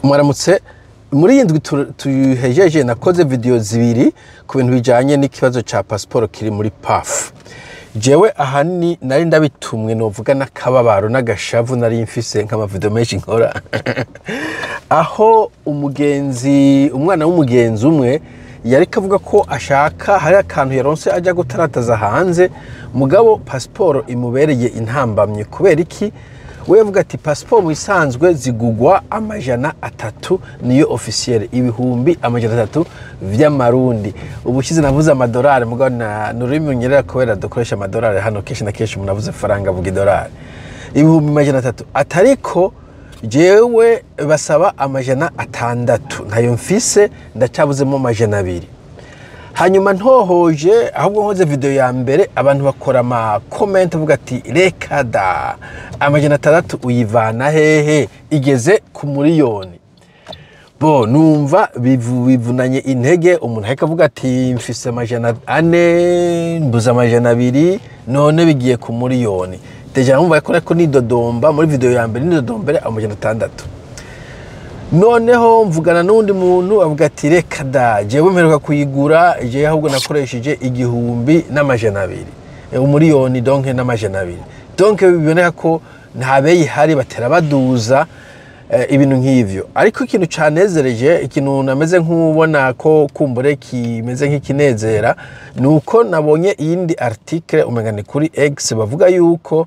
Mwaramutse. Muri iyi ndwi tuhejeje nakoze video zibiri ku bintu bijanye n'ikibazo ca pasiporo kiri muri PAF. Jewe ahanini nari ndabitumwe novuga n'akababaro n'agashavu nari mfise nk'amavideo menshi nkora, aho umugenzi, umwana w'umugenzi umwe, yariko avuga ko ashaka, hari akantu yaronse ajya gutarataza hanze, mugabo pasiporo imubereye intambamye. Kubera iki? We yavuga ati pasiporo mu isanzwe zigugwa 300, niyo officiel, 300,000 vy'amarundi. Ubushize navuze amadolari, mugabo na nururimi nyerera kubera dukoresha amadolari hano kenshi na kenshi. Umuntu avuze faranga avuga idolari. 300,000, atariko jewe basaba 600, ntayo mfise, ndacabuzemo 200. Hanyuma ntohoje, ahubwo nkoze video ya mbere, abantu bakora ama comment avuga ati reka da, 600 uyivana hehe, igeze ku miliyoni. Bo numva bivunanye intege. Umuntu ariko avuga ati mfise 400, mbuze 200, none bigiye ku miliyoni. Déjà numva ko ariko nidodomba muri video ya mbere, nidodombere 600. Noneho mvugana n'undi muntu avuga ati reka da, jewe mperuka kuyigura, jewe ahubwo nakoresheje 1,200, umuriyoni donc n'200. Donc biboneka ko nta beyi ihari, batera baduza ibintu nk'ivyo. Ariko ikintu canezereje, ikintu nameze nk'ubona ko kumbure kimeze nk'ikinezera, ni uko nabonye iyindi article, umenga ni kuri X, bavuga yuko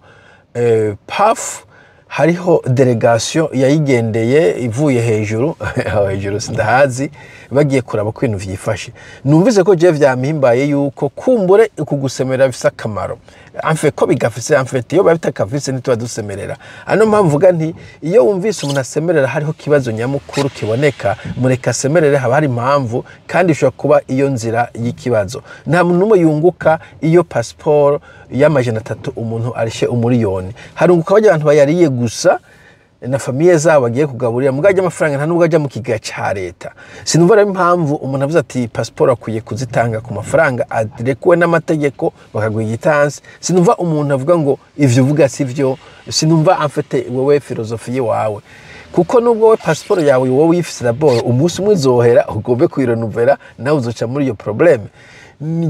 PAF hariho délégation yayigendeye ivuye hejuru, aho hejuru sindahazi, bagiye kuraba ko ibintu vyifashe. Numvise ko je vyampimbaye yuko kumbure ukugusemera bifise akamaro, en fait ko bigafise. En fait iyo bitakafise ntituba dusemerera. Ano mpamvu mvuga nti iyo wumvise umuntu asemerera hariho kibazo nyamukuru kiboneka, mureka asemerere, haba hari impamvu kandi ishobora kuba iyo nzira y'ikibazo. Nta muntu n'umwe yunguka iyo pasiporo y'300 umuntu arishe umuriyoni. Harunguka barya abantu bayariye gusa na famille zabo bagiye kugaburira, mugabo ajya amafaranga nta nubwo ajya mu kigega ca leta. Sinumva rero impamvu umuntu avuze ati pasiporo akwiye kuzitanga ku mafaranga arekuwe n'amategeko, bakaguha igitansi. Sinumva umuntu avuga ngo ivyo uvuga sivyo. Sinumva en fait wewe philosophie wawe, kuko nubwo we pasiporo yawe wowe uyifise, d'abord umunsi umwe uzohera ugombe kuyirenuvera, nawe uzoca muri iyo problème.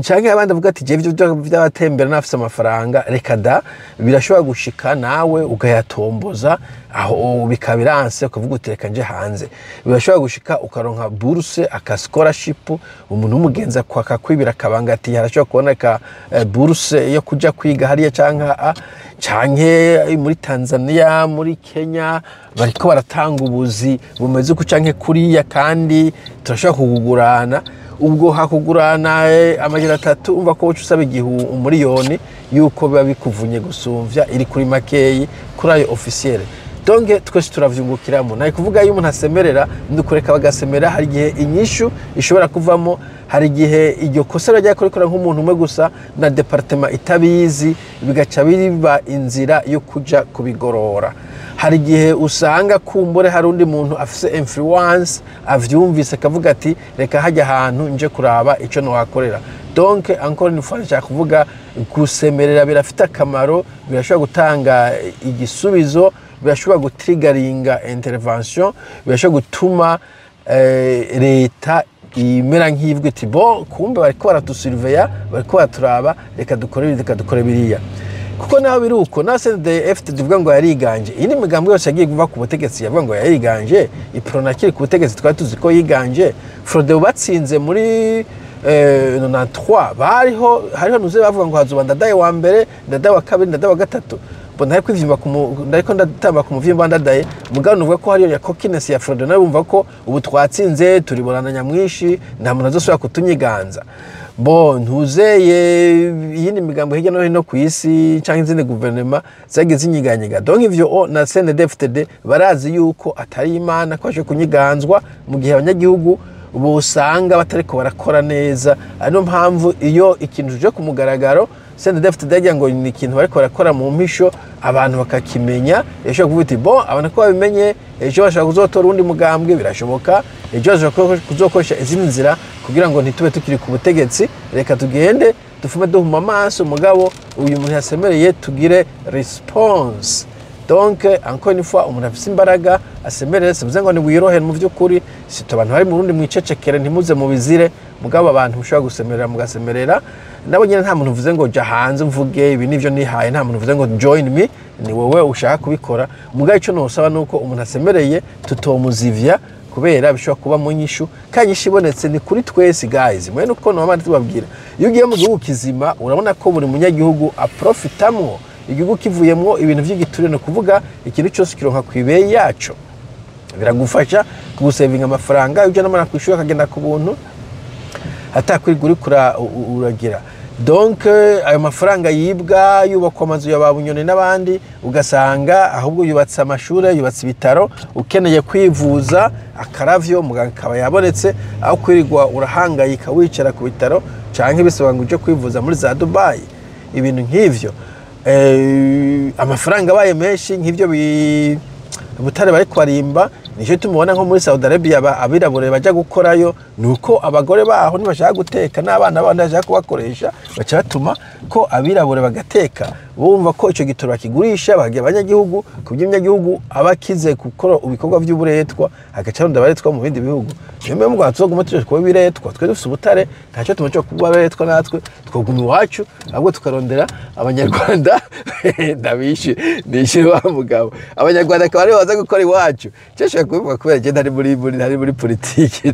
Canke abandi avuga ati jewe ivyo vy'abatembera nafise amafaranga, reka da, birashobora gushika nawe ukayatomboza aho bikaba biranse, ukavuga uti reka nje hanze. Birashobora gushika ukaronka bourse, aka scholarship, umuntu w'umugenzi akakwibira akabanga ati harashobora kuboneka bourse yo kuja kwiga hariya canke a canke muri Tanzania, muri Kenya bariko baratanga ubuzi bumeze uku canke kuriya, kandi turashobora kugugurana. Ubwo hakugurana 300, umva ko uca usaba igihu umuriyoni, yuko biba bikuvunye gusumvya iri kuri makeyi kuri ayo officiel. Donc twese turavyungukiramo. Nari kuvuga iyo umuntu asemerera nukureka bagasemera, hari igihe inyishu ishobora kuvamo, hari igihe iryo kosa rajya kurikora nk'umuntu umwe gusa na département itabizi, bigaca biba inzira yo kuja kubigorora. Hari igihe usanga kumbure hari undi muntu afise influence avyumvise akavuga ati reka hajya ahantu nje kuraba ico nohakorera. Donc encore une fois nshaka kuvuga gusemerera birafite akamaro, birashobora gutanga igisubizo, birashobora gutrigaringa intervention, birashobora gutuma leta imera nk'ivuga iti bo kumbe bariko baratusurveya, bariko baraturaba, reka dukore ibi, reka dukore biriya. Kuko naho biri uko na CNDD-FDD tuvuga ngo yariganje, iyi ni imigambi yose yagiye kuva ku butegetsi yavuga ngo yariganje. Uprona kiri ku butegetsi twari tuzi ko yiganje. Frodebu batsinze muri 93, bariho hariho nuze bavuga ngo hazoba Ndadaye wa mbere, Ndadaye wa kabiri, Ndadaye wa gatatu. Bo ntari kwivyimba ku ndariko ndatamba ku muvyimba Ndadaye, mugabo nuvuga ko hariyo ya cockiness ya Frodebu, nawe bumva ko ubu twatsinze turiborana nyamwinshi, nta muntu azosubira kutunyiganza. Bo ntuzeye iyindi migambo hirya no hino ku isi canke izindi guverinoma zagiye zinyiganyiga. Donc ivyo o na CNDD-FDD barazi yuko atari Imana ko aje kunyiganzwa mu gihe abanyagihugu bosanga batariko barakora neza. Ariyo mpamvu iyo ikintu kije ku mugaragaro, CNDD-FDD yagira ngo ni ikintu bariko barakora mu mpisho, abantu bakakimenya, yashobora kuvuga iti bon, abantu ko babimenye, ejo bashobora kuzotora uwundi mugambwe, birashoboka, ejo bashobora kuzokoresha izindi nzira kugira ngo ntitube tukiri ku butegetsi, reka tugende dufume duhuma amaso. Mugabo uyu muntu yasemereye tugire response. Donc encore une fois, umuntu afise imbaraga asemerere. Sivuze ngo ni wirohe. Mu vy'ukuri sito abantu bari mu Burundi mwicecekere, ntimuze mubizire. Mugabo abantu mushobora gusemerera, mugasemerera nabo nyene. Nta muntu uvuze ngo ja hanze mvuge ibi, nivyo nihaye. Nta muntu uvuze ngo join me, ni wowe ushaka kubikora. Mugabo ico nosaba nuko umuntu asemereye tutomuzivya, kubera bishobora kuba mu nyishu, kandi inyishu ibonetse ni kuri twese, guys. Mwe nuko noma tubabwira, iyo ugiye mu gihugu kizima urabona ko buri munyagihugu aprofitamwo. Igihugu kivuyemwo ibintu vy'igiturire, ni ukuvuga ikintu cyose kironka ku ibeyi yaco, biragufasha kugusevinga amafaranga. Iyo ujyana umwana ku ishuri akagenda ku buntu, atakwirirwa uriko uragira. Donc ayo mafaranga yibwa yubakwa amazu ya ba Bunyoni n'abandi, ugasanga ahubwo yubatse amashuri, yubatse ibitaro. Ukeneye kwivuza akaravyo, muganga akaba yabonetse, aho kwirirwa urahangayika wicara ku bitaro canke bisaba ngo uje kwivuza muri za Dubai, ibintu nk'ivyo. Amafaranga abaye menshi nk'ivyo butare bari kwarimba, nicyo tumubona nko muri Saudi Arabia abirabure bajya gukorayo, nuko abagore baho ntibashaka guteka n'abana babo ntibashaka kubakoresha, baca batuma ko abirabure bagateka. Bumva ko icyo gitoro bakigurisha bagiye abanyagihugu, ku buryo umunyagihugu aba akize gukora ibikorwa by'uburetwa, agaca arunda abaretwa mu bindi bihugu. Niyo mpamvu ngo tuzoguma tuje kuba ibiretwa. Twe dufise ubutare, ntacyo tuma cyo kuba abaretwa. Natwe twoguma iwacu, ahubwo tukarondera Abanyarwanda. Ndabishe nishyure wa mugabo, Abanyarwanda akaba aribo baza gukora iwacu. Cyo nshobora kubivuga kubera njye ntari muri politiki.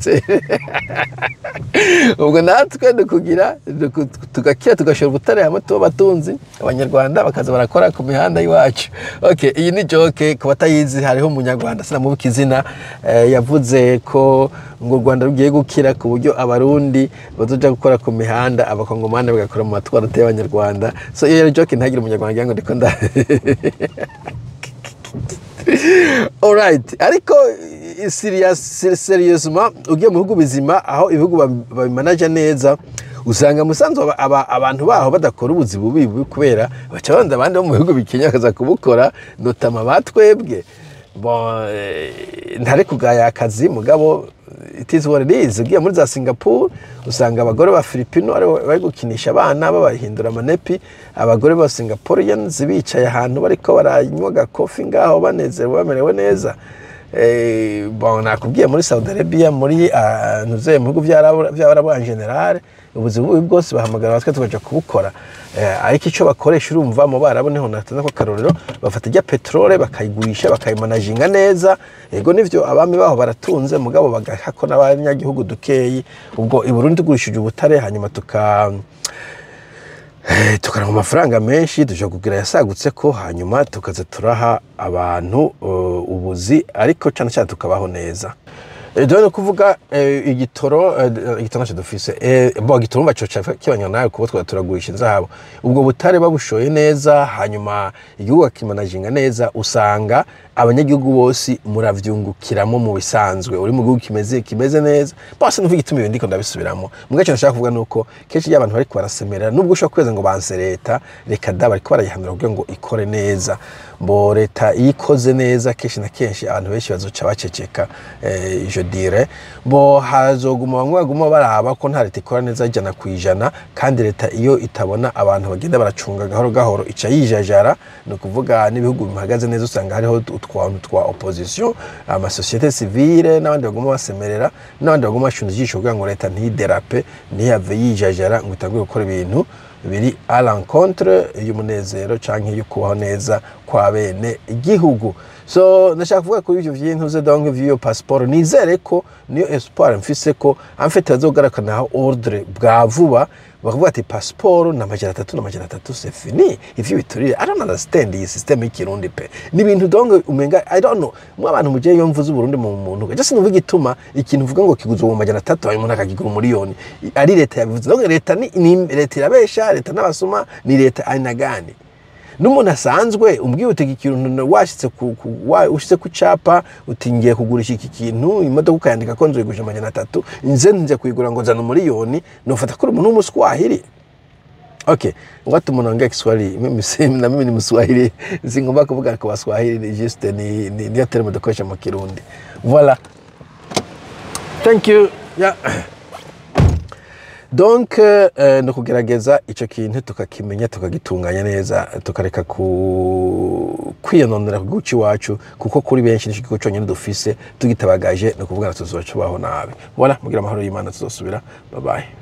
Ubwo natwe ni ukugira tugakira, tugashora ubutare hamwe, tuba abatunzi, Abanyarwanda bakaza barakora ku mihanda y'iwacu. Okay, iyi ni joke ku batayizi. Hariho Umunyarwanda, sinamubuka izina, yavuze ko ngo u Rwanda rugiye gukira ku buryo Abarundi bazoja gukora ku mihanda, Abakongomani bagakora mu matwarate y'Abanyarwanda. So iyo yari joke, ntagire Umunyarwanda ngira ngo ndiko nda. Alright, ariko seriousement, ugiye mu bihugu bizima, aho ibihugu babimanaja neza, usanga musanzwe abantu baho badakora ubuzi bubi bubi, kubera baca banda abandi bo mu bihugu bikenya bakaza kubukora, notamment batwebwe. Bon, ntari kugaya akazi, mugabo it is what it is. Ugiye muri za Singapore usanga abagore ba Filipino aribo bari gukinisha abana babahindura amanepi, abagore ba Singaporeans bicaye ahantu bariko baranywa agakofi ngaho, banezerewe, bamerewe neza. Bon, nakubwiye muri Saudi Arabia, muri ntuze mu bihugu by'Abarabu en général, ubuzima bubi bwose bahamagara abatwe tukaja kubukora. Ariko icyo bakoresha, urumva mu Barabu niho natanze ko akarorero, bafata ijya peterole bakayigurisha, bakayimanaginga neza. Yego nivyo, abami baho baratunze, mugabo bagahako n'abanyagihugu dukeyi. Ubwo i Burundi tugurishije ubutare, hanyuma tukaronka amafaranga menshi, dushobora kugira yasagutse ko, hanyuma tukaza turaha abantu ubuzi, ariko cyane cyane tukabaho neza. Dore kuvuga igitoro, igitoro ntacyo dufise. Bo igitoro umva coca kibanya nawe kuba twaba turagurisha inzahabu. Ubwo butare babushoye neza, hanyuma igihugu bakimanaginga neza, usanga abanyagihugu bose muravyungukiramo. Mu bisanzwe uri mu gihugu kimeze neza bose. Nuvuga igituma ibindi ndiko ndabisubiramo, mugace nashaka kuvuga nuko kenshi iyo abantu bariko barasemerera, nubwo ushobora kweza ngo banse leta, reka da, bariko barayihanura kugira ngo ikore neza. Bo leta iyo ikoze neza, kenshi na kenshi abantu benshi bazoca baceceka. Je dirais, bo hazoguma bamwe baguma baraba ko nta leta ikora neza 100%. Kandi leta iyo itabona abantu bagenda baracunga gahoro gahoro, ica yijajara. Ni ukuvuga n'ibihugu bihagaze neza usanga hariho utwantu twa opposition, ama société civile n'abandi baguma basemerera, n'abandi baguma bashunda ijisho kugira ngo leta ntiderape, ntihave yijajara ngo itangure gukora ibintu biri à l'encontre y'umunezero canke yo kubaho neza kwa bene igihugu. So ndashaka kuvuga kuri ivyo vyintu ze, donc vy'iyo passeport, nizere ko niyo espoir mfise ko en fait bazogarukana ordre bwa vuba, bakavuga ati passeport na 300 na 300, c'est fini. Ivyo biturire, I don't understand iyi system y'Ikirundi pe. Ni ibintu donc umenga, I don't know, mwe abantu muje iyo mvuze Uburundi mu muntu just numva igituma ikintu uvuga ngo kiguzwe mu 300, hanyuma umuntu akakigura umuriyoni, ari leta yabivuze. Donc leta ni leta irabesha, leta n'abasuma, ni leta aina gani? N'umuntu asanzwe umbwiye uti iki kintu washitse ushitse ku capa uti ngiye kugurisha iki kintu, imodoka, ukayandika ko nzoyigurisha 300, nze nze kuyigura ngo nzana umuriyoni, nofata ko uri umuntu w'umuswahili. Okay, watu mnaongea Kiswahili, mimi si na mimi ni Mswahili, singomba kuvuga kwa Waswahili, ni juste ni niyo terme dukoresha mu Kirundi. Voilà. Thank you. Yeah. Donc no kugerageza ico kintu tukakimenya, tukagitunganya neza, tukareka ku kwiyononera ku gihugu c'iwacu, kuko kuri benshi nico gihugu conyene dufise. Tugitabagaje, no kuvuga tuzoca tubaho nabi. Voilà, mugira amahoro y'Imana, tuzosubira. Bye bye.